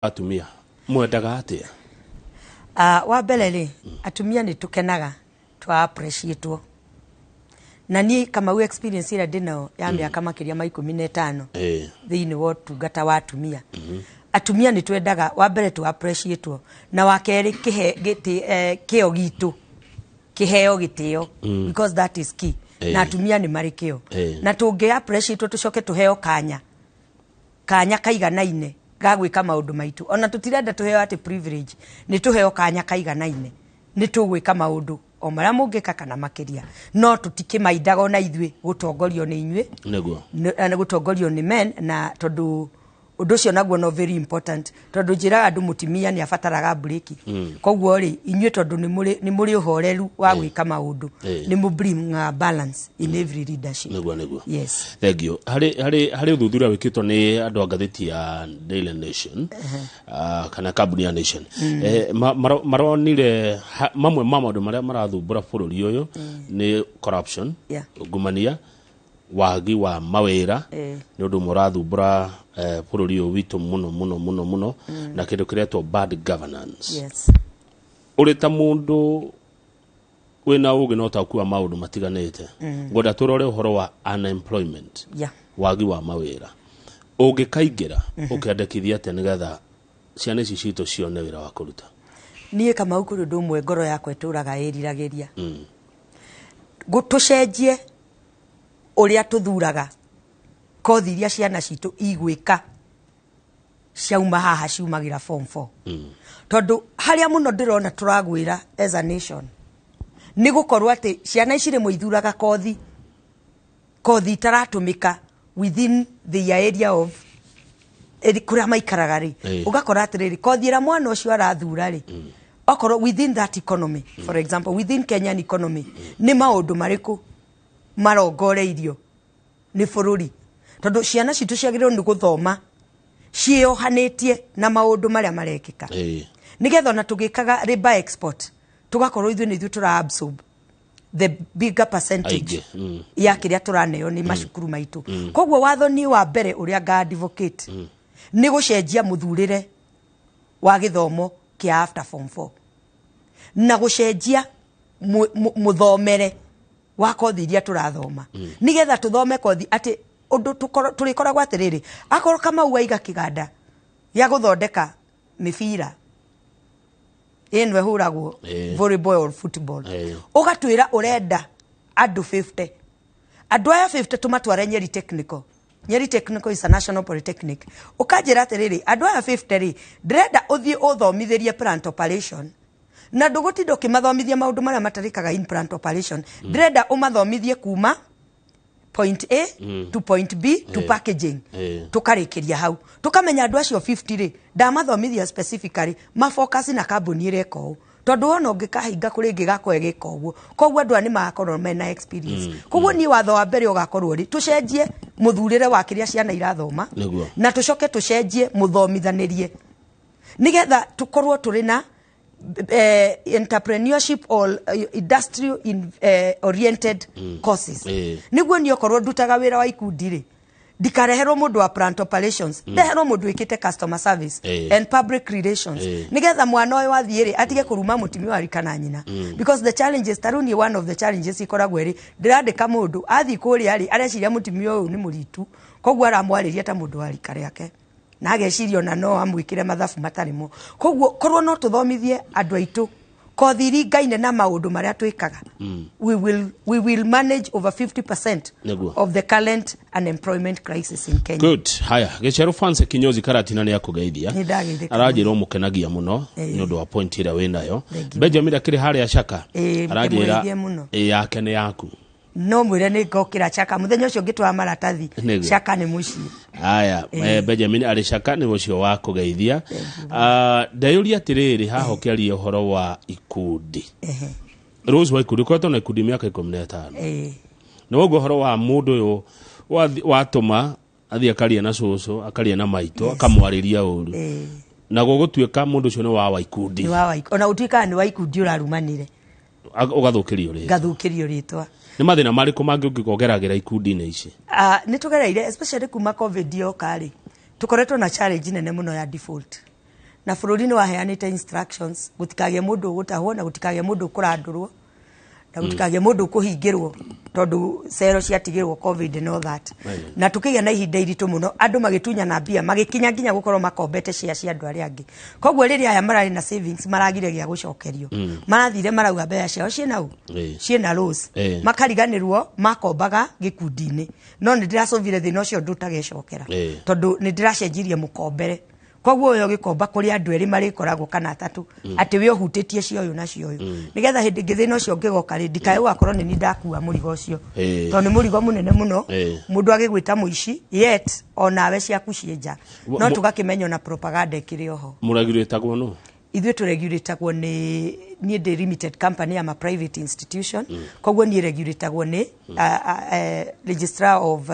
Atumia mwendaga atia? Wa mbere rĩ, atumia nĩ tũkenaga twa appreciate-wo. Na niĩ Kamau, experience ĩrĩa ndĩnayo ya mĩaka makĩria ma 15 thĩinĩ wa ũtungata wa atumia, atumia nĩ twendaga, wa mbere, tũ appreciate-wo, na wa kerĩ, kĩhe kĩo gitũ kĩheo gĩtĩo, because that is key. Na atumia nĩ marĩ kĩo. Na tũngĩ appreciate-wo, tũcoke tũheo kanya kaiganaine ga gwĩka maũndũ maitũ, ona tũtirenda tũheo atĩ privilege, nĩ tũheo kanya kaiganaine, nĩ tũgwĩka maũndũ o marĩa mũngĩka kana makĩria, no tũtikĩmaindaga ona ithuĩ gũtongorio nĩ inyuĩ. Gũtongorio nĩ men, na tondũ ũndũ ũcio naguo no very important, tondũ njĩraga andũ mũtumia nĩ abataraga breki. Koguo rĩ, inyuĩ tondũ nĩ mũrĩ ũhoreru wa gwĩka maũndũ, nĩ mũ bring a balance in every leadership. Nĩguo nĩguo. Yes. Thank you. Harĩ ũthuthuria wĩkĩtwo nĩ andũ a ngathĩti ya Daily Nation, kana kambuni ya Nation, maronire mamwe ma maũndũ marĩa marathumbũra bũrũri ũyũ nĩ corruption, ungumania, wagi wa mawĩra. Nĩ ũndũ ũmwe ũrathumbũra bũrũri ũyũ witũ mũno mũno mũno mũno, na kĩndũ kĩretwo bad governance. Ũrĩ ta mũndũ wĩna ũgĩ na ũtaũku wa maũndũ matiganĩte, ngwenda tũrore ũhoro wa unemployment, wagi wa mawĩra. Ũngĩkaingĩra, ũkĩandĩkithia atĩa nĩgetha ciana ici citũ cione wĩra wa kũruta? Niĩ Kamau, kũrĩ ũndũ ũmwe ngoro yakwa ĩtũraga ĩriragĩria. Tũcenjie ũrĩa tũthuraga kothi iria ciana citũ igwĩka ciauma haha, ciumagĩra form 4, tondũ harĩa mũno ndĩrona tũragwĩra as a nation nĩ gũkorwo atĩ ciana ici rĩmwe ithuraga kothi itaratũmĩka within the area of kũrĩa maikaraga rĩ. Ũgakora atĩrĩrĩ, kothi ĩrĩa mwana ũcio arathura rĩ, okorwo within that economy, for example within Kenyan economy, nĩ maũndũ marĩkũ marongoreirio nĩ bũrũri? Tondũ ciana citũ ciagĩrĩirwo nĩ gũthoma ciĩyohanĩtie na maũndũ marĩa marekĩka, nĩgetha ona tũgĩkaga labor export, tũgakorwo ithuĩ nĩ ithuĩ tũra absorb the bigger percentage Aingĩ, ya kĩrĩa tũraneo nĩ macukuru maitũ. Koguo watho niĩ wa mbere ũrĩa nga advocate nĩ gũcenjia mũthurĩre wa gĩthomo kĩa after form 4, na gũcenjia mũthomere wa kothi iria tũrathoma, nĩgetha tũthome kothi atĩ ũndũ tũrĩkoragwo atĩrĩrĩ, akorwo Kamau aiga kĩganda gĩa gũthondeka mĩbira ĩno ĩhũragwo, volleyball or football, ũgatwĩra ũrenda andũ 50. Andũ aya 50 tũmatware Nyeri Technical. Nyeri Technical is a national polytechnic. Ũkanjĩra atĩrĩrĩ, andũ aya 50 rĩ, ndĩrenda ũthiĩ ũthomithĩrie plant operation, na ndũgũtinda ũkĩmathomithia maũndũ marĩa matarĩkaga in plant operation. Ndĩrenda ũmathomithie kuma point A to point B to packaging. Tũkarĩkĩria hau, tũkamenya andũ acio 50 rĩ, ndamathomithia specifically mafocus na kambuni ĩreka ũũ, tondũ wona ũngĩkahinga kũrĩ ĩngĩ gakorwo ĩgĩka ũguo. Koguo andũ aya nĩ magakorwo mena experience. Koguo niĩ watho wa mbere ũgakorwo rĩ, tũcenjie mũthurĩre wa kĩrĩa ciana irathoma, na tũcoke tũcenjie mũthomithanĩrie, nĩgetha tũkorwo tũrĩ na entrepreneurship or industrial oriented courses, nĩguo niĩ okorwo ndutaga wĩra wa ikundi rĩ, ndikareherwo mũndũ wa plant operations, ndeherwo mũndũ wĩkĩte customer service and public relations, nĩgetha mwana ũyũ athiĩ rĩ, atige kũruma mũtumia wa rika na nyina. Because the challenges, ta rĩu niĩ one of the challenges ikoragwo ĩrĩ, ndĩrandĩka mũndũ athiĩ kũrĩa rĩ, areciria mũtumia ũyũ nĩ mũritu, koguo aramwarĩria ta mũndũ wa rika rĩake, na ageciria ona no amwĩkĩre mathabu matarĩ mo. Koguo korwo no tũthomithie andũ aitũ kothi iringaine na maũndũ marĩa twĩkaga, we will manage over 50% of the current unemployment crisis in Kenya. Good. Haya, Gĩcerũ Fancy kinyozi Karatina nĩ akũgeithia. Nĩ ndageithĩka. Aranjĩra ũmũkenagia mũno nĩ ũndũ wa point ĩrĩa wĩnayo. Thank you. Benjamin akĩrĩ harĩa Caka. Aranjĩra ndĩmũgeithie mũno. Ĩ yake nĩ yaku. No mwĩre nĩ ngokĩra Chaka mũthenya ũcio ngĩtwara maratathi. Chaka nĩ mũciĩ. Haya, Benjamin arĩ Caka, nĩ ũcio wa kũgeithia. Ndeyũria atĩrĩrĩ, haha ũkĩaria ũhoro wa ikundi, Rose wa ikundi, ũkoretwo na ikundi mĩaka 15. Nĩ woguo ũhoro wa mũndũ ũyũ watũma athiĩ akaria na cũcũ, akaria na maitũ, akamwarĩria ũru, na gũgũtuĩka mũndũ ũcio nĩ wa ikundi. Nĩ wa ona gũtuĩkaga nĩ wa ikundi ũrarumanire. Ũgathũkĩrio rĩtwa. Ngathũkĩrio rĩtwa. Nĩ mathĩna marĩkũ mangĩ ũngĩkogeragĩra ikundi-inĩ ici? Nĩ tũgereire, especially kuma COVID yoka rĩ, tũkoretwo na challenge nene mũno ya default. Na bũrũri nĩ waheanĩte instructions gũtikagĩe mũndũ ũgũtahwo na gũtikagĩe mũndũ ũkũrandũrwo na gũtikagĩe mũndũ ũkũhingĩrwo tondũ cero ciatigĩrwo COVID and all that. Na tukĩgĩa na ihinda iritũ mũno, andũ magĩtunyana mbia, magĩkinya nginya gũkorwo makombete share cia andũ arĩa angĩ. Koguo rĩrĩa aya mararĩ na savings maragire gĩa gũcokerio, marathire marauga mbeca ciao ciĩna ũ, ciĩna loss, makariganĩrwo makombaga gĩkundi-inĩ. No nĩ ndĩracovire thĩna ũcio ndũtagecokera, tondũ nĩ ndĩracenjirie mũkombere. Koguo ũyũ ũgĩkomba kũrĩ andũ erĩ marĩkoragwo kana atatũ, atĩ we ũhutĩtie cia ũyũ na cia ũyũ, nĩgetha hĩndĩ ĩngĩ thĩna ũcio ũngĩgoka rĩ, ndikae gũgakorwo nĩ niĩ ndakua mũrigo ũcio, tondũ nĩ mũrigo mũnene mũno mũndũ agĩgwĩta mũici, yet onawe ciaku ciĩ nja. No tũgakĩmenya ona propaganda ĩkĩrĩ oho. Mũregulatagwo no? Ithuĩ tũregulatagwo nĩ, niĩ ndĩ limited company, ama private institution, koguo niĩ regulatagwo nĩ registrar of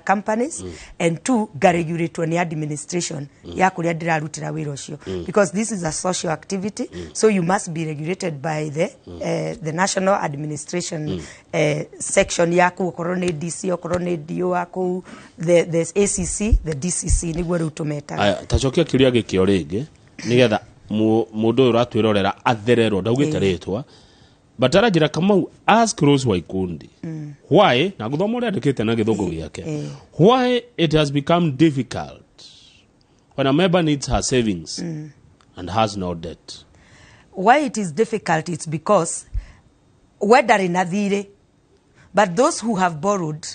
companies, and two, ngaregulatwo nĩ administration ya kũrĩa ndĩrarutĩra wĩra ũcio, because this is a social activity, so you must be regulated by the national administration section yaku, okorwo nĩ DC, okorwo nĩ DO wa kũu, the ACC, the DCC nĩguo rĩu tũmetaga. Aya, tacokia kĩũria gĩkĩ o rĩngĩ nĩgetha mũndũ ũyũ ũratwĩrorera athererwo. Ndaugĩte rĩtwa, but aranjĩra, "Kamau, ask Rose Waikundi why," na gũthoma ũrĩa andĩkĩte na gĩthũngũ gĩake, "why it has become difficult when a member needs her savings and has no debt." Why it is difficult, it's because we ndarĩ na thirĩ, but those who have borrowed,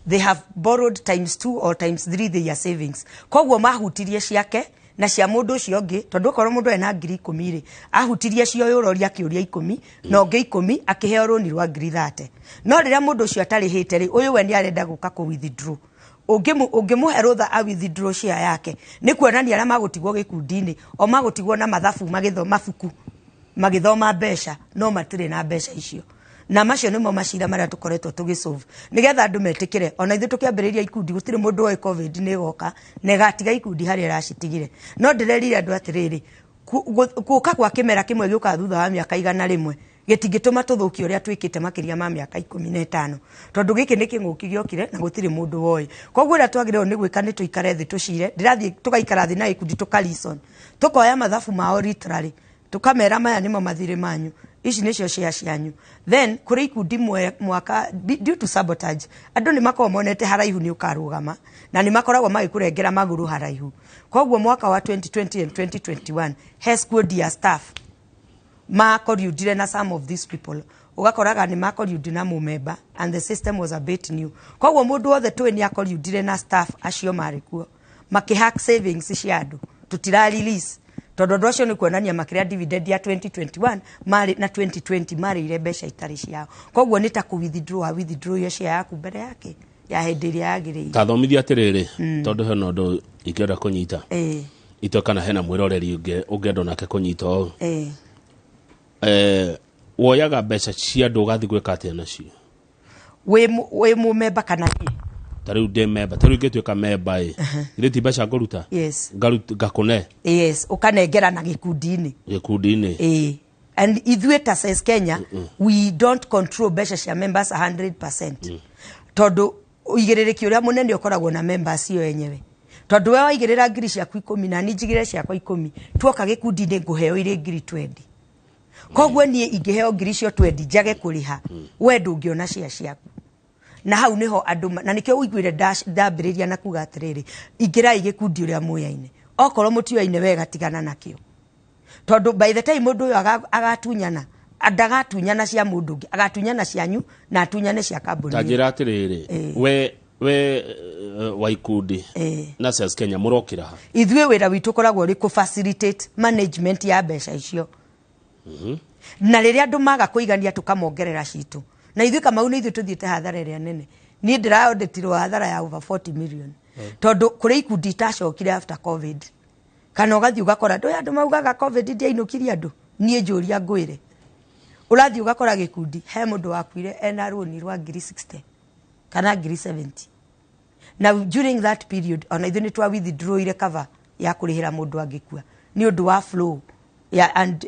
they have borrowed times two or times three their savings. Koguo mahutirie ciake na cia mũndũ ũcio ũngĩ, tondũ okorwo mũndũ ena 10,000 rĩ, ahutirie cia ũyũ ũroria kĩũria 10 na ũngĩ 10, akĩheo rũni rwa 30,000. No rĩrĩa mũndũ ũcio atarĩhĩte rĩ, ũyũ we nĩ arenda gũka kũ withdraw, ũngĩmũhe rũtha a withdraw share yake, nĩ kuonania arĩa magũtigwo gĩkundi-inĩ o magũtigwo na mathabu magĩthoma mabuku, magĩthoma mbeca, no matirĩ na mbeca icio. Na macio nĩmo macira marĩa tũkoretwo tũgĩsolve nĩgetha andũ metĩkĩre. Ona ithuĩ tũkĩambĩrĩria ikundi, gũtirĩ mũndũ oĩ COVID nĩ ĩgoka na ĩgatiga ikundi harĩa ĩracitigire. No ndĩrerire andũ atĩrĩrĩ, gũka kwa kĩmera kĩmwe gĩũkaga thutha wa mĩaka 100 gĩtingĩtũma tũthũkie ũrĩa twĩkĩte makĩria ma mĩaka 15, tondũ gĩkĩ nĩ kĩng'ũki gĩokire na gũtirĩ mũndũ woĩ. Koguo ũrĩa twagĩrĩirwo nĩ gwĩka nĩ tũikare thĩ tũcire. Ndĩrathiĩ tũgaikara thĩ na gĩkundi, tũka reason, tũkoya mathabu mao literally, tũkamera maya nĩmo mathirĩ manyu, ici nĩcio share cianyu. Then kũrĩ ikundi mwaka due to sabotage, andũ nĩ makoragwo monete haraihu nĩ ũkarũgama na nĩ makoragwo magĩkũrengera magũrũ haraihu. Koguo mwaka wa 2020 and 2021 he squad ya staff makoryundire na some of these people, ũgakoraga nĩ makoryundi na mũmemba, and the system was a bit new. Koguo mũndũ wothe tũĩ nĩ akoryundire na staff acio marĩ kuo, makĩhack savings cia andũ. Tũtira release tondũ andũ acio nĩ kuonania makĩrĩa dividend ya 2021 marĩ na 2020 marĩire mbeca itarĩ ciao. Koguo nĩ ta kũ withdraw wa withdraw iyo share yaku mbere yake ya hĩndĩ ĩrĩa yagĩrĩire. Tathomithia atĩrĩrĩ, tondũ hena ũndũ ingĩenda kũnyita itwe, kana hena mwĩroreri ũngĩenda onake kũnyita ũũ. Woyaga mbeca cia andũ ũgathiĩ gwĩka atĩa nacio? Wĩ mũmemba kana niĩ? Ta rĩu ndĩ memba, ta rĩu ingĩtuĩka memba ĩ, githĩ ti mbeca ngũruta? Yes. Ngakũne? Yes, ũkanengera na gĩkundi-inĩ. Gĩkundi-inĩ. Ĩĩ, and ithuĩ ta CES Kenya, we don't control mbeca cia members 100%, tondũ ũigĩrĩrĩki ũrĩa mũnene ũkoragwo na members io enyewe, tondũ we waigĩrĩra 10,000 na niĩ njigĩrĩre ciakwa 10, tuoka gĩkundi-inĩ ngũheo irĩ 20,000. Koguo niĩ ingĩheo 20,000 njage kũrĩha, we ndũngĩona cia ciaku. Na hau niho andũ na nĩkĩo ũiguire ndambĩrĩria na kuga atĩrĩrĩ, ingĩrai gĩkundi ũrĩa muyaine. Okorwo mũtiũyaine wega, tigana nakĩo, tondũ by the time mũndũ ũyũ agatunyana, ndagatunyana cia mũndũ ũngĩ, agatunyana cianyu na atunyane cia kambuni Ta ĩyo. Njĩra atĩrĩrĩ, we wa ikundi na CES Kenya mũrokĩra ha? Ithuĩ wĩra witũ ũkoragwo ũrĩ kũ facilitate management ya mbeca icio, na rĩrĩa andũ maga kũigania tũkamongerera citũ. Na ithuĩ Kamau nĩ ithuĩ tũthiĩte hathara ĩrĩa nene. Niĩ ndĩraauditirwo hathara ya over 40 million, tondũ kũrĩ ikundi itacokire after COVID. Kana ũgathiĩ ũgakora ndũĩ andũ maugaga COVID ndiainũkirie andũ. Niĩ njũria ngwĩre, ũrathiĩ ũgakora gĩkundi he mũndũ wakuire ena rũni rwa 60,000 kana 70,000, na during that period ona ithuĩ nĩ twa withdrawire cover ya kũrĩhĩra mũndũ angĩkua nĩ ũndũ wa flow ya, and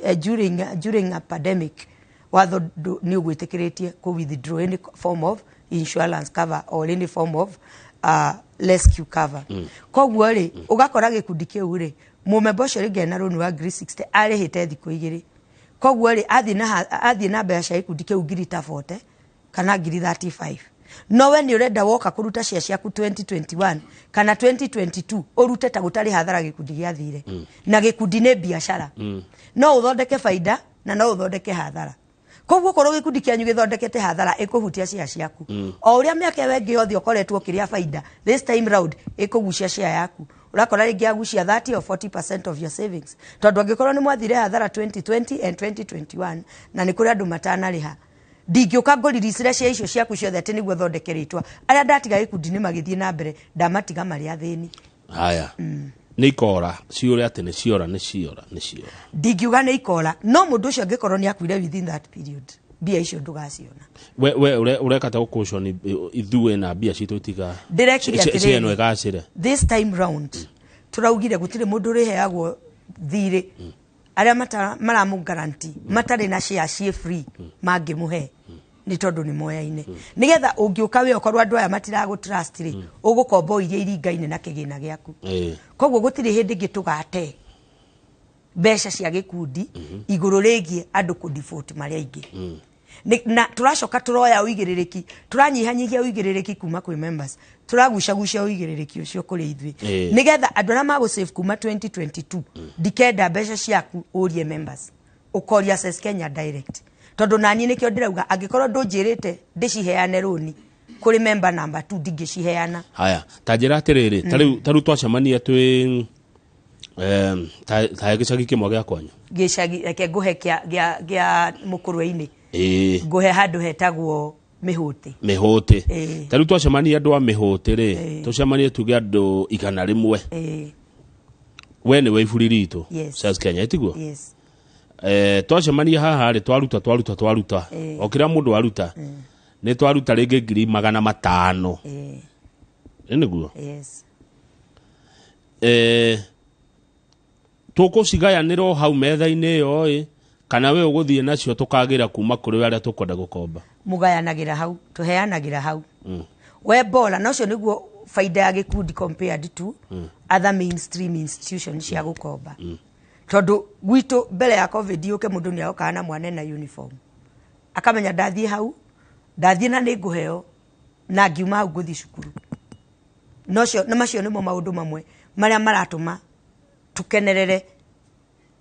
during a pandemic watho nĩ ũgwĩtĩkĩrĩtie kũ withdraw any form of insurance cover or any form of rescue cover. Koguo rĩ, ũgakora gĩkundi kĩu rĩ, Mũmemba ũcio rĩngĩ ena rũni wa ngiri 60 arĩhĩte thikũ igĩrĩ, koguo rĩ athiĩ na mbeca cia gĩkundi kĩu ngiri ta 40 kana ngiri 35. No we nĩ ũrenda woka kũruta cia ciaku 2021 kana 2022 ũrute ta gũtarĩ hathara gĩkundi gĩathire. Na gĩkundi nĩ biacara, no ũthondeke faida na no ũthondeke hathara. Koguo korwo gĩkundi kĩanyu gĩthondekete hathara, ĩkũhutia cia ciaku. O ũrĩa mĩaka ĩyo ĩngĩ yothe ũkoretwo ũkĩrĩa faida, this time round ĩkũgucia share yaku. Ũrakora rĩngĩ yagucia 30 or 40% of your savings, tondũ angĩkorwo nĩ mwathire hathara 2020 and 2021 na nĩ kũrĩ andũ matanarĩha, ndingĩũka ngũriricĩre cia icio ciaku ciothe atĩ nĩguo thondeke rĩtwa. Arĩa ndatiga gĩkundi-inĩ magĩthiĩ na mbere, ndamatiga marĩ athĩni. Haya, nĩ ikora ciũre atĩ nĩ ciora, nĩ ciora, nĩ ciora? Ndingiuga nĩ ikora, no mũndũ ũcio angĩkorwo nĩ akuire within that period, mbia icio ndũgaciona. We ũreka ta gũkũconi ithuĩ na mbia citũ itiga Ndĩrekire atĩrĩrĩ. Cieno ĩgacĩre. This time round tũraugire gũtirĩ mũndũ ũrĩheagwo thirĩ arĩa maramũ guarantee matarĩ na share ciĩ free mangĩmũhe, nĩ tondũ nĩ moyaine, nĩgetha ũngĩũka wĩ okorwo andũ aya matiragũ trust rĩ, ũgũkomba o iria iringaine na kĩgĩna gĩaku. Koguo gũtirĩ hĩndĩ ĩngĩ tũgate mbeca cia gĩkundi igũrũ rĩgiĩ andũ kũ default marĩa aingĩ. Na tũracoka tũroya ũigĩrĩrĩki, tũranyihanyihia ũigĩrĩrĩki kuma kwĩ members, tũragucagucia ũigĩrĩrĩki ũcio kũrĩ ithuĩ, nĩgetha andũ arĩa magũ save kuma 2022, ndikenda mbeca ciaku ũrie members, ũkoria Access Kenya direct, tondũ naniĩ nĩkĩo ndĩrauga angĩkorwo ndũnjĩrĩte ndĩciheane rũni kũrĩ member number 2, ndingĩciheana. Haya, ta njĩra atĩrĩrĩ, ta rĩu twacemania twĩ ta gĩcagi kĩmwe gĩa kwanyu. Gĩcagi, reke ngũhe gĩa mũkũrwe-inĩ. Ngũhe handũ hetagwo Mĩhũtĩ. Mĩhũtĩ. Ta rĩu twacemania andũ a Mĩhũtĩ rĩ, tũcemanie tuge andũ 100. We nĩwe iburi ritũ. Yes. Access Kenya, ĩtiguo? Yes. Twacemania haha rĩ, twaruta, twaruta, twaruta, o kĩrĩa mũndũ aruta, nĩ twaruta rĩngĩ 500,000. Ĩ nĩguo? Yes. Tũkũcigayanĩra o hau metha-inĩ ĩyo ĩ, kana we ũgũthiĩ nacio tũkagĩra kuma kũrĩ arĩa tũkwenda gũkomba? Mũgayanagĩra hau, tũheanagĩra hau. We bora na ũcio nĩguo faida ya gĩkundi compared to other mainstream institutions cia gũkomba, tondũ gwitũ mbere ya COVID yũke, mũndũ nĩ arokaga na mwana na uniform, akamenya ndathiĩ hau, ndathiĩ na nĩ ngũheo, na ngiuma hau ngũthiĩ cukuru. Nocio na macio nĩmo maũndũ mamwe marĩa maratũma tũkenerere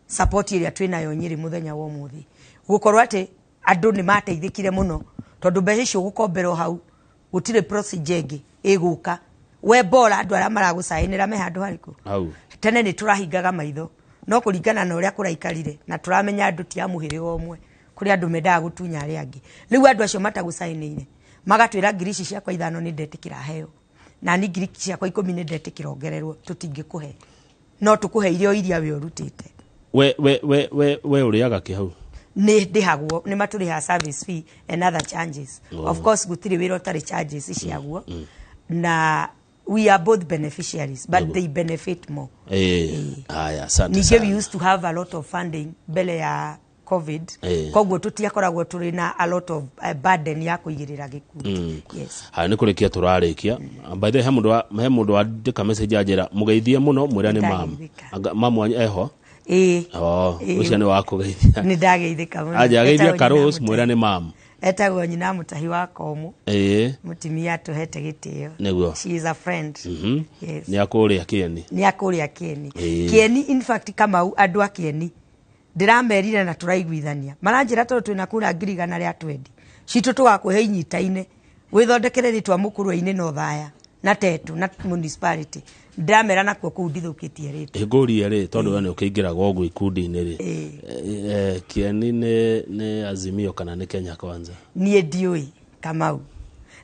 support ĩrĩa twĩnayo Nyĩrĩ mũthenya wa ũmũthĩ, gũkorwo atĩ andũ nĩ mateithĩkire mũno, tondũ mbeca icio ũgũkombera o hau, gũtirĩ procedure ĩngĩ ĩgũka. We bora andũ arĩa maragũcaĩnĩra me handũ harĩkũ? Hau. Tene nĩ tũrahingaga maitho, no kũringana na ũrĩa kũraikarire na tũramenya andũ ti a mũhĩrĩga ũmwe, kũrĩ andũ mendaga gũtunya arĩa angĩ. Rĩu andũ acio matagũcaĩnĩire magatwĩra ngiri ici ciakwa 5 nĩ ndetĩkĩra heo, na ni ngiri ciakwa 10 nĩ ndetĩkĩra ongererwo. Tũtingĩkũhe, no tũkũhe irio iria we ũrutĩte. We ũrĩaga kĩ hau? Nĩ ndĩhagwo, nĩ matũrĩhaga service fee and other charges. Oh. Of course gũtirĩ wĩra ũtarĩ charges ciaguo, na we are both beneficiaries, but they benefit more. Haya, asante Ningĩ we sana. used to have a lot of funding mbere ya COVID. Koguo tũtiakoragwo tũrĩ na a lot of burden ya kũigĩrĩra gĩkundi, yes. Haya, nĩ kũrĩkia tũrarĩkia. By the way, he mũndũ wandĩka message anjĩra mũgeithie mũno, mwĩra nĩ mam. Nĩndageithĩka. Anga- mamu wanyu eho? Ĩĩ. Oh, Ĩĩ. ũcio nĩ wa kũgeithia. Nĩ ndageithĩka mũno. Anja ageithia Etagwo Nyina Karũs, Mũtahi. mwĩra nĩ mam. Etagwo Nyina Mũtahi wa Komũ. Mũtumia atũhete gĩtĩo. Nĩguo. She is a friend. Yes. Nĩ akũrĩa kĩeni. Nĩ akũrĩa Kĩeni. Ĩĩ. Kĩeni, in fact, Kamau, andũ a Kĩeni ndĩramerire na tũraiguithania, maranjĩra tondũ twĩna kura 120,000 citũ, tũgakũhe inyitaine wĩthondekere rĩtwa mũkũrwe-inĩ na Othaya na Tetu na municipality. Ndĩramera nakuo kũu ndithũkĩtie rĩtwa. Ngũrie rĩ, tondũ we nĩ ũkĩingĩraga ũguo ikundi-inĩ rĩ, Kĩeni nĩ Azimio kana nĩ Kenya Kwanza? Niĩ ndiũĩ, Kamau,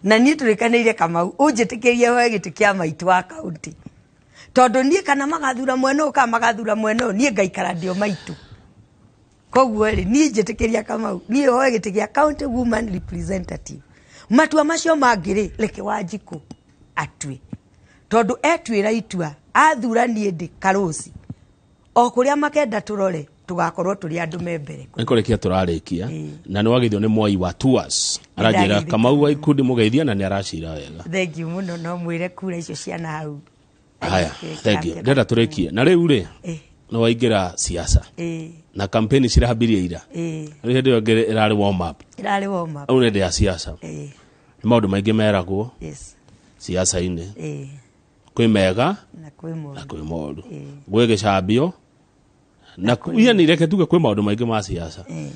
na niĩ tũrĩkanĩire, Kamau, ũnjĩtĩkĩrie hoe gĩtĩ kĩa maitũ wa kaunti, tondũ niĩ kana magathura mwena ũyũ kana magathura mwena ũyũ, niĩ ngaikara ndĩ o maitũ. Koguo rĩ, niĩ njĩtĩkĩria, Kamau, niĩ hoe gĩtĩ gĩa county woman representative. Matua macio mangĩ rĩ, reke Wanjikũ atue, tondũ etuĩra itua athura niĩ ndĩ karũci o kũrĩa makenda tũrore, tũgakorwo tũrĩ andũ me mbere. Nĩ kũrĩkia tũrarĩkia, na nĩ wageithio nĩ Mwai wa Tours, aranjĩra Nĩndageithĩka. Kamau wa ikundi mũgeithia na nĩ aracira wega. Thank you mũno, no mwĩre kura icio ciana hau. Haya, thank you. Ndĩrenda tũrĩkie na rĩu rĩ. Nĩ waingĩra siasa Ĩĩ. na campaign cirambirie ira. Ĩĩ. Rĩu hĩndĩ ĩyo ĩngĩ ĩrarĩ warm up. Ĩrarĩ warm up. Rĩu nĩ hĩndĩ ya siasa. Ĩĩ. Nĩ maũndũ maingĩ meragwo Yes. siasa-inĩ. Ĩĩ. Kwĩ mega na kwĩ moru. Na kwĩ moru. Gwĩ gĩcambio na yani reke tuge kwĩ maũndũ maingĩ ma siasa. Ĩĩ.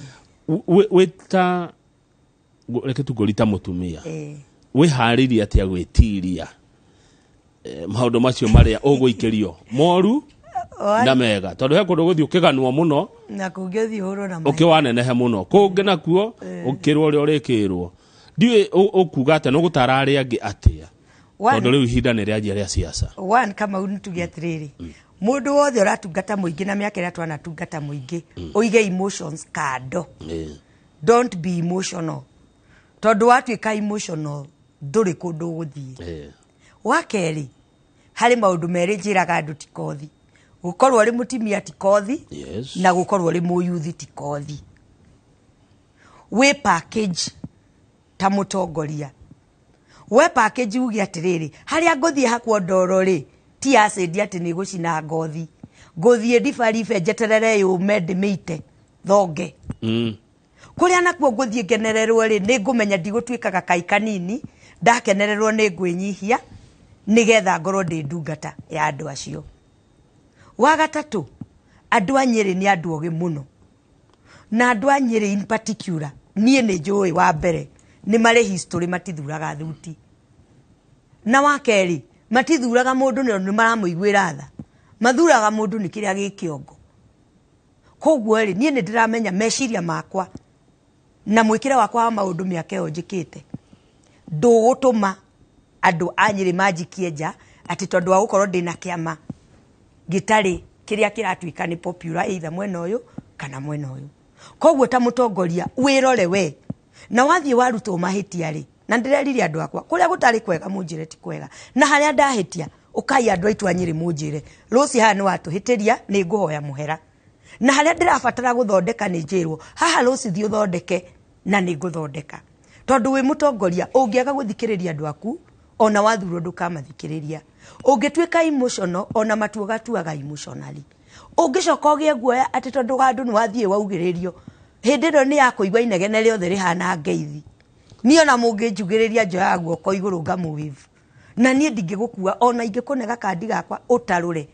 Wĩ ta reke tungũri ta mũtumia, Ĩĩ. wĩharĩirie atĩa gwĩtiria maũndũ macio marĩa ũgũikĩrio moru na mega, tondũ he kũndũ gũthiĩ ũkĩganwo mũno na kũngĩ ũthiĩ ũhũrwo na maĩ. Ũkĩwanenehe mũno, kũngĩ nakuo ũkĩrwo ũrĩa ũrĩkĩrwo. Ndiũĩ ũkuga atĩa, nĩũgũtara arĩa angĩ atĩa, tondũ rĩu ihinda nĩ rĩanjia rĩa siasa. One, Kamau, nĩ tuge atĩrĩrĩ, mũndũ wothe ũratungata mũingĩ na mĩaka ĩrĩa twanatungata mũingĩ, ũige emotions kando. Don't be emotional, tondũ watuĩka emotional ndũrĩ kũndũ ũgũthiĩ. Wa kerĩ, harĩ maũndũ merĩ njĩraga andũ ti kothi: gũkorwo ũrĩ mũtumia ti kothi, na gũkorwo ũrĩ mũyuthi ti kothi. Wĩ package ta mũtongoria, we package uge atĩrĩrĩ, harĩa ngũthiĩ hakwo ndoro rĩ, ti acid atĩ nĩ gũcina ngothi, ngũthiĩ ndibaribe njeterere yũme ndĩmĩite thonge. Kũrĩa nakuo ngũthiĩ ngenererwo rĩ, nĩ ngũmenya ndigũtuĩka gakai kanini, ndakenererwo nĩ ngwĩnyihia nĩgetha ngorwo ndĩ ndungata ya andũ acio. Wa gatatũ, andũ a Nyĩrĩ nĩ andũ ogĩ mũno, na andũ a Nyĩrĩ in particular niĩ nĩ njũĩ, wa mbere nĩ marĩ history, matithuraga thuti, na wa kerĩ matithuraga mũndũ nĩ nĩ maramũiguĩra tha, mathuraga mũndũ nĩ kĩrĩa gĩ kĩongo. Koguo rĩ, niĩ nĩ ndĩramenya meciria makwa na mwĩkĩre wakwa wa maũndũ mĩaka ĩyo njĩkĩte ndũgũtũma andũ a Nyĩrĩ manjikie nja atĩ tondũ wa gũkorwo ndĩna kĩama gĩtarĩ kĩrĩa kĩratuĩka nĩ popular either mwena ũyũ kana mwena ũyũ. Koguo ta mũtongoria wĩrore we, na wathiĩ warutwo mahĩtia rĩ, na ndĩrerire andũ akwa kũrĩa gũtarĩ kwega mũnjĩre ti kwega, na harĩa ndahĩtia ũkai andũ aitũ a Nyĩrĩ mũnjĩre rũci haha nĩ watũhĩtĩria, nĩ ngũhoya mũhera, na harĩa ndĩrabatara gũthondeka nĩ njĩrwo haha rũci thiĩ ũthondeke, na nĩ ngũthondeka. Tondũ wĩ mũtongoria ũngĩaga gũthikĩrĩria andũ aku, ona wathurwo ndũkamathikĩrĩria. Ũngĩtuĩka emotional, ona matua ũgatuaga emotionally. Ũngĩcoka ũgĩe guoya atĩ tondũ handũ nĩ wathiĩ waugĩrĩrio, hĩndĩ ĩno nĩ ya kũigua inegene rĩothe rĩhana ngeithi. Niĩ ona mũngĩnjugĩrĩria njoyaga guoko igũrũ ngamũwave, na niĩ ndingĩgũkua ona ingĩkũne gakandi gakwa ũtarũre,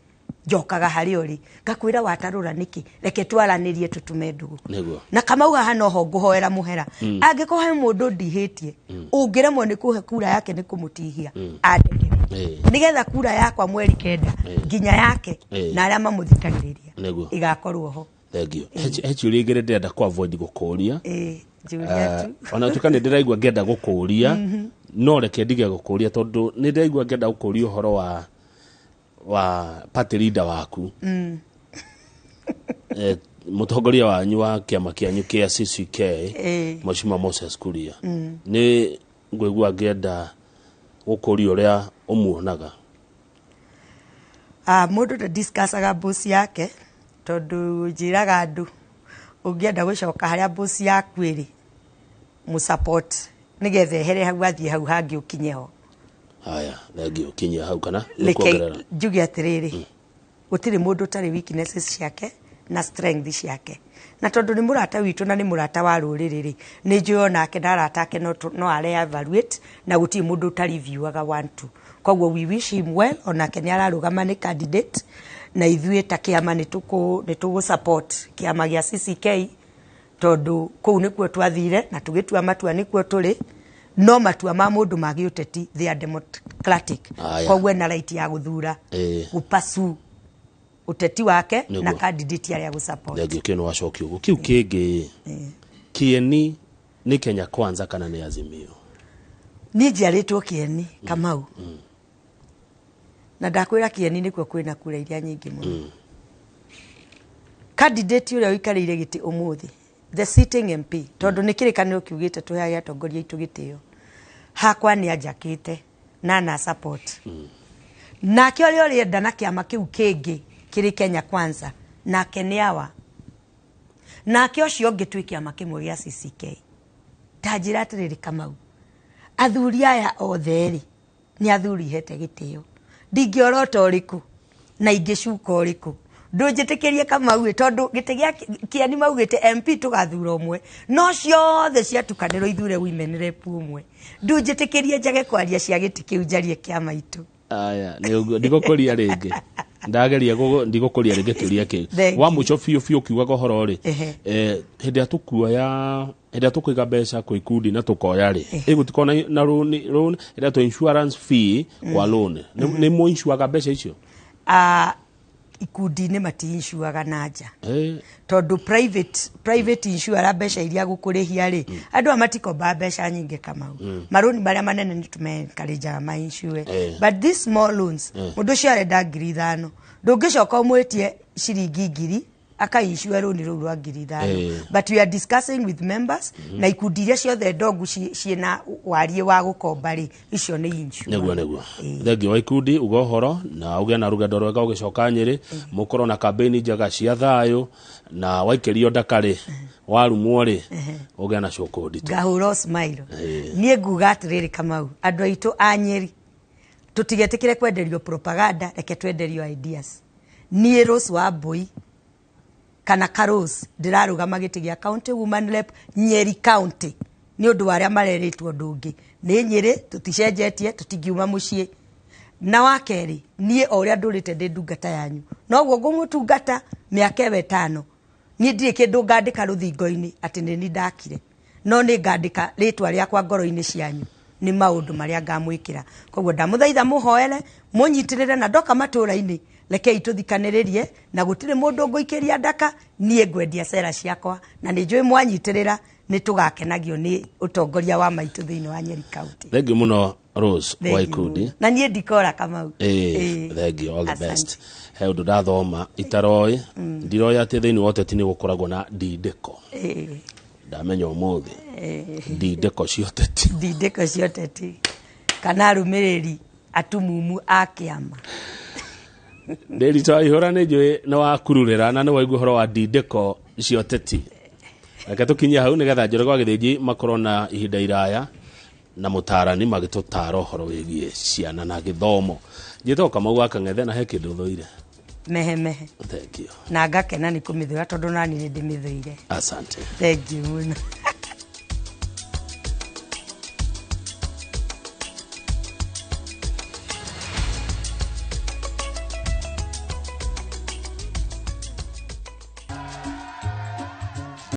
njokaga harĩa ũrĩ ngakwĩra watarũra nĩkĩ, reke twaranĩrie tũtume ndũgũ. Na Kamau haha noho ngũhoera mũhera, angĩkorwo he mũndũ ndihĩtie ũngĩremwo nĩ kũhe kura yake nĩ kũmũtihia, andekere nĩgetha kura yakwa mweri 9 nginya yake na arĩa mamũthikagĩrĩria igakorwo ho. Thank you. He ciũria igĩrĩ ndĩrenda kũ avoid gũkũria. Ĩĩ, njũria tu. Ona tuĩka nĩ ndĩraigua ngĩenda gũkũria, no reke ndige gũkũria tondũ nĩ ndĩraigua ngĩenda gũkũria ũhoro wa party leader waku, mũtongoria wanyu wa kĩama kĩanyu kĩa CCK, Mheshimiwa Moses Kuria. Nĩ ngũigua ngĩenda gũkũria ũrĩa ũmuonaga. Ah, mũndũ ndadiscussaga boss yake, tondũ njĩraga andũ ũngĩenda gũcoka harĩa boss yaku ĩrĩ, mũsupport nĩgetha ehere hau athiĩ hau hangĩ ũkinye ho. Haya, thank you. Kinyia hau kana reke nĩkuongerera? Njuge atĩrĩrĩ, gũtirĩ mũndũ ũtarĩ weaknesses ciake na strength ciake, na tondũ nĩ mũrata witũ na nĩ mũrata wa rũrĩrĩ rĩ, nĩ njũĩ onake na arata ake no are evaluate, na gũtirĩ mũndũ ũtareviewaga one two. Koguo we wish him well, onake nĩ ararũgama nĩ candidate, na ithuĩ ta kĩama nĩ tũgũ support kĩama gĩa CCK, tondũ kũu nĩkuo twathire na tũgĩtua matua, nĩkuo tũrĩ. No matua ma mũndũ ma gĩũteti, they are democratic. Koguo ena right ya gũthura gũpasu ũteti wake na candidate arĩa gũsupport. Thank you. Kĩu nĩ wacokio ũguo. Kĩu kĩngĩ, Kĩeni nĩ Kenya Kwanza kana nĩ Azimio? Niĩ njiarĩtwo Kĩeni, Kamau, na ndakwĩra Kĩeni nĩkuo kwĩna kura iria nyingĩ mũno. Candidate ũrĩa ũikarĩire gĩtĩ ũmũthĩ, the sitting MP, tondũ nĩ kĩrĩkanĩro kiugĩte tũheage atongoria aitũ gĩtĩo, hakwa nĩ anjakĩte na support nake ũrĩa ũrĩenda na kĩama kĩu kĩngĩ kĩrĩ Kenya Kwanza, nake nĩ awa nake ũcio ũngĩ twĩ kĩama kĩmwe gĩa CCK. Ta njĩra atĩrĩrĩ Kamau, athuri aya othe rĩ, nĩ athuri hete gĩtĩo, ndingĩorota ũrĩkũ na ingĩcuka ũrĩkũ? Ndũnjĩtĩkĩrie Kamau ĩ, tondũ gĩtĩ gĩa Kĩani maugĩte MP tũgathura ũmwe, no ciothe ciatukanĩrwo ithure women rep ũmwe. Ndũnjĩtĩkĩrie njage kwaria cia gĩtĩ kĩu, njarie kĩa maitũ. Aya, nĩ ũguo, ndigũkũria rĩngĩ, ndageria ndigũkũria rĩngĩ kĩũria kĩu. Thank Wa you. mũico biũ biũ, kiugaga ũhoro rĩ, hĩndĩ ĩrĩa tũkuoya, hĩndĩ ĩrĩa tũkũiga mbeca kwĩ ikundi na tũkoya rĩ, ĩgũtikorwo na loan ĩrĩa tũ insurance fee kwa loan, nĩ mũinsuaga mbeca icio? Ah, ikundi-inĩ mati-insuaga na nja, tondũ private insurer mbeca iria gũkũrĩhia rĩ, andũ aya matikombaga mbeca nyingĩ, Kamau. Marũni marĩa manene nĩ tũmenkarĩnjaga mainsure, but these small loans, mũndũ ũcio arenda 5,000, ndũngĩcoka ũmwĩtie ciringi 1,000 akainsure rũni rũu rwa 5,000. But we are discussing with members na ikundi iria ciothe ndongu ciĩna wariĩ wa gũkomba rĩ, icio nĩ insure. Nĩguo, thengiũ wa ikundi. Uga ũhoro na ũgĩe na rũgendo rwega ũgĩcoka Nyĩrĩ, mũkorwo na kambĩini njega cia thayũ, na waikĩrio ndakarĩ, warumwo rĩ, ũgĩe na cũkũ nditũ. Ngahũra smile. Niĩ nguga atĩrĩrĩ, Kamau, andũ aitũ a Nyĩrĩ, tũtigetĩkĩre kwenderio propaganda, reke twenderio ideas. Niĩ Rose wa Mbui kana Karose ndĩrarũgama gĩtĩ gĩa county woman rep Nyeri County, nĩ ũndũ wa arĩa marerĩtwo ũndũ ũngĩ. Nĩ Nyĩrĩ, tũticenjetie, tũtingiuma mũciĩ. Na wa kerĩ, niĩ o ũrĩa ndũrĩte ndĩ ndungata yanyu, noguo ngũmũtungata mĩaka ĩyo 5. Niĩ ndirĩ kĩndũ ngandĩka rũthingo-inĩ atĩ nĩ ni ndakire, no nĩ ngandĩka rĩtwa rĩakwa ngoro-inĩ cianyu nĩ maũndũ marĩa ngamwĩkĩra. Koguo ndamũthaitha mũhoere, mũnyitĩrĩre, na ndoka matũra-inĩ rekei tũthikanĩrĩrie, na gũtirĩ mũndũ ngũikĩria ndaka. Niĩ ngwendia cera ciakwa, na nĩ njũĩ mwanyitĩrĩra nĩ tũgakenagio nĩ ũtongoria wa maitũ thĩinĩ wa Nyeri County. Thengiũ mũno, Rose Thank wa you ikundi. Mũno. Na niĩ ndikora, Kamau. Thank you, all the Asante. best. He ũndũ ndathoma itaroĩ, ndiroĩ atĩ thĩinĩ wa ũteti nĩ gũkoragwo na ndindĩko. Ndamenya ũmũthĩ ndindĩko cia ũteti. Ndindĩko cia ũteti kana arũmĩrĩri atumumu a kĩama. Ndĩritũ wa ihũra, nĩ njũĩ nĩ wakururĩra na nĩ waigua ũhoro wa ndindĩko cia ũteti. Reke tũkinyie hau nĩgetha Njoroge wa Gĩthĩnji makorwo na ihinda iraya na mũtarani magĩtũtara ũhoro wĩgiĩ ciana na gĩthomo. Njĩtagwo Kamau wa Kang'ethe, na he kĩndũ thũire. Mehemehe. Thank you. Na ngakena nĩ kũmĩthũra, tondũ nani nĩ ndĩmĩthũire. Asante. Thank you mũno.